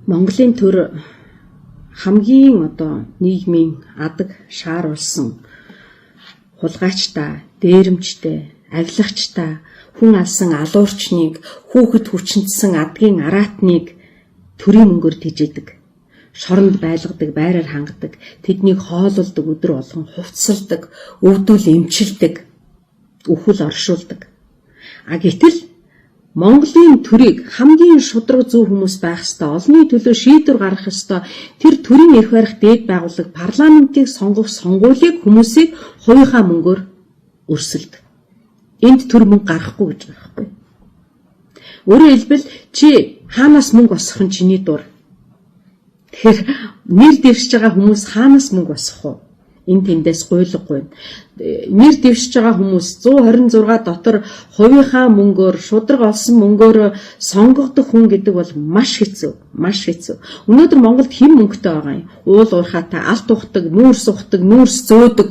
Монголын төр хамгийн одоо нийгмийн адаг шааруулсан хулгайчтай, дээрэмчтэй, авилгачтай, хүн алсан алуурчныг, хүүхэд хүчинтсэн адгийн араатныг төрийн мөнгөөр тэжээдэг. Шоронд байлгадаг, байраар хангадаг, тэднийг хоололдог, өдөр болгон хувцсалдаг, өвдүүл эмчилдэг, үхэл оршуулдаг. А гэтэл Монголын төрийг хамгийн шударга зөв хүмүүс байх ёстой, олонний төлөө шийдвэр гаргах ёстой тэр төрийн эрх барих дээд байгууллага парламентыг сонгох сонгуулийг хүмүүсийг хувийнхаа мөнгөөр өрсөлдөг. Энд төр мөнгө гаргахгүй гэж байгаа байхгүй. Өөрөөр хэлбэл, чи хаанаас мөнгө босгох нь чиний дур. Тэгэхээр нэр дэвшиж байгаа хүмүүс хаанаас мөнгө босгох вэ? Энэ тэндээс гуйлга гуйна. Нэр дэвшиж байгаа хүмүүс 126 дотор хувийнхаа мөнгөөр, шударга олсон мөнгөөр сонгогдох хүн гэдэг бол маш хэцүү, маш хэцүү. Өнөөдөр Монголд хэн мөнгөтэй байгаа юм? Уул уурхайтай, алт ухдаг, нүүрс ухдаг, нүүрс зөөдөг,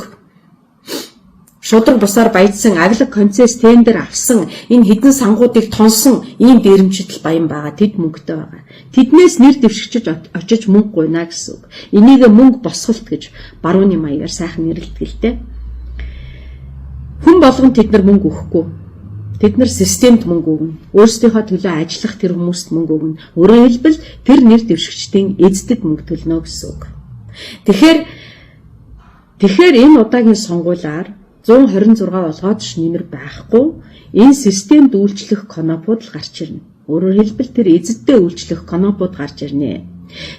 шударга бусаар баяжсан, авилга, концесс, тендер авсан, энэ хэдэн сангуудыг тонсон ийм дээрэмчид л баян байгаа. Тэд мөнгөтэй байгаа. Тэднээс нэр дэвшигчид очиж мөнгө гуйна гэсэн үг. Энийг мөнгө босголт гэж барууны маягаар сайхан нэрлэдэг л дээ. Хүн болгон тэд нар мөнгө өгөхгүй. Тэд нар системд мөнгө өгнө. Өөрсдийнхөө төлөө ажиллах тэр хүмүүст мөнгө өгнө. Өөрөөр хэлбэл, тэр нэр дэвшигчдийн эздэд мөнгө төлнө гэсэн үг. Тэгэхээр энэ удаагийн сонгуулиар 126 болгоод ч нэмэр байхгүй, энэ системд үйлчлэх конопууд л гарч ирнэ. Өөрөөр хэлбэл, тэр эзэдтэй үйлчлэх конопууд гарч ирнэ.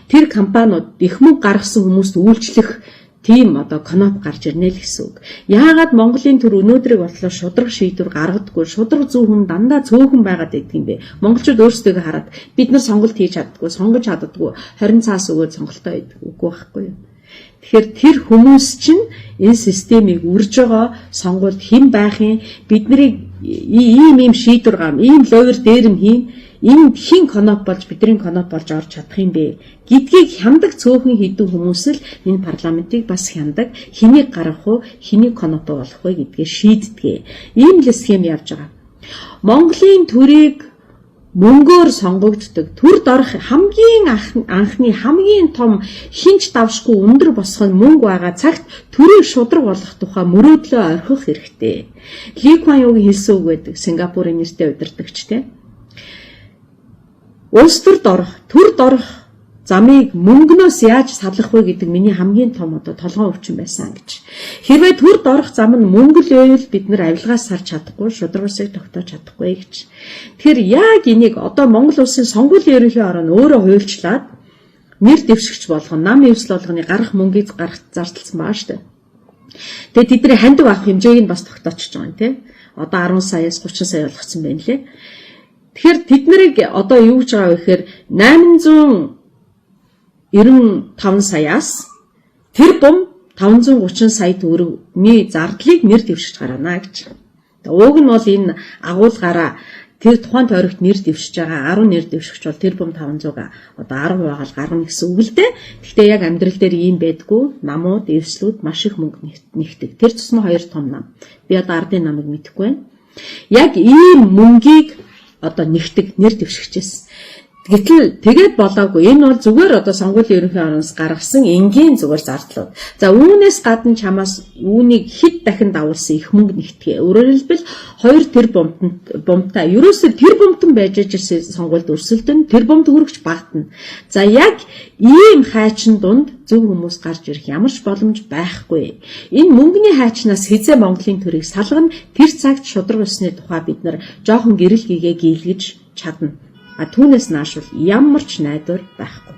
Тэр компаниуд их мөнгө гаргасан хүмүүст үйлчлэх тийм одоо коноп гарч ирнэ л гэсэн үг. Яагаад Монголын төр өнөөдрийг болтлоо шударга шийдвэр гаргадаггүй, шударга зөв хүн дандаа цөөхөн байгаад байдаг юм бэ? Монголчууд өөрсдөө хараад бид нар сонголт хийж чаддаггүй, сонгож чаддаггүй, 20 цаас өгөөд сонголтоо хийдэг үгүй байхгүй юу? Тэгэхээр тэр хүмүүс чинь энэ системийг үрж байгаа сонгуульд хэн байх юм, бид нарыг ийм ийм шийдвэр гарна, ийм ловер дээрэм хийн, энэ хэн коноп болж, бидний коноп болж орж чадах юм бэ гэдгийг хяндаг цөөхөн хэдэн хүмүүс л энэ парламентыг бас хяндаг, хэнийг гаргах уу, хэнийг конопо болох вэ гэдгээ шийддэг. Ийм л схем явж байгаа. Монголын төрийг мөнгөөр сонгогддог. Төрд орох хамгийн анхны хамгийн том хэн ч давшгүй өндөр босгох нь мөнгө байгаа цагт төрийг шударга болгох тухай мөрөөдлөө орхих хэрэгтэй. Ли Куан Югийн хэлсэн үг байдаг. Сингапурын нэртэй удирдагч те. Улс төрд орох, төрд орох замыг мөнгнөөс яаж салах вэ гэдэг миний хамгийн том одоо толгойн өвчин байсан гэж. Хэрвээ төрд орох зам нь мөнгө л байвал бид нар авилгаас салж чадахгүй, шударга ёсыг тогтоож чадахгүй гэж. Тэгэхээр яг энийг одоо Монгол улсын сонгуулийн ерөнхий хороо нь өөрөө хуульчлаад нэр дэвшигч болгон, нам эвсэл болгоны гарах мөнгийг гарах зардалсан байгаа шүү дээ. Тэгээд тэдний хандив авах хэмжээг нь бас тогтоочж байгаа юм тий. Одоо 10 саяас 30 сая болгоцсон байна лээ. Тэгэхээр тэд нарыг одоо юу гэж байгаа вэ гэхээр 895 саяас тэр бум 530 сая төгрөгийн зардлыг нэр дэвшиж гаргана гэж. Уг нь бол энэ агуулгаараа тэр тухайн тойрогт нэр дэвшиж байгаа 10 нэр дэвшигч бол тэр бум 500 одоо 10 хуваагаал гаргана гэсэн үг л дээ. Гэхдээ яг амьдрал дээр ийм байдгүй. Намууд, эвслүүд маш их мөнгө нэгдэг. Тэр тусмаа хоёр том нам. Би одоо ардын намыг мэдэхгүй байна. Яг ийм мөнгийг одоо нэгдэг нэр дэвшигчээс. Гэтэл тэгээд болоогүй. Энэ бол зүгээр одоо сонгуулийн ерөнхий ороноос гаргасан энгийн зүгээр зардлууд. За, үүнээс гадна чамаас үүнийг хэд дахин дагуулсан их мөнгө нэгтгэе. Өөрөөр хэлбэл, 2 тэр бумтай. Ерөөсөө тэр бумтан байж ирсэн сонгуульд өрсөлдөн, тэр бумт хөргөч багтана. За, яг ийм хайчин дунд зөв хүмүүс гарч ирэх ямар ч боломж байхгүй. Энэ мөнгөний хайчнаас хэзээ Монголын төрийг салгана, тэр цагт шударга ёсны тухай бид нар жоохон гэрэл гэгээ гийлгэж чадна. А түүнээс нааш бол ямар ч найдвар байхгүй.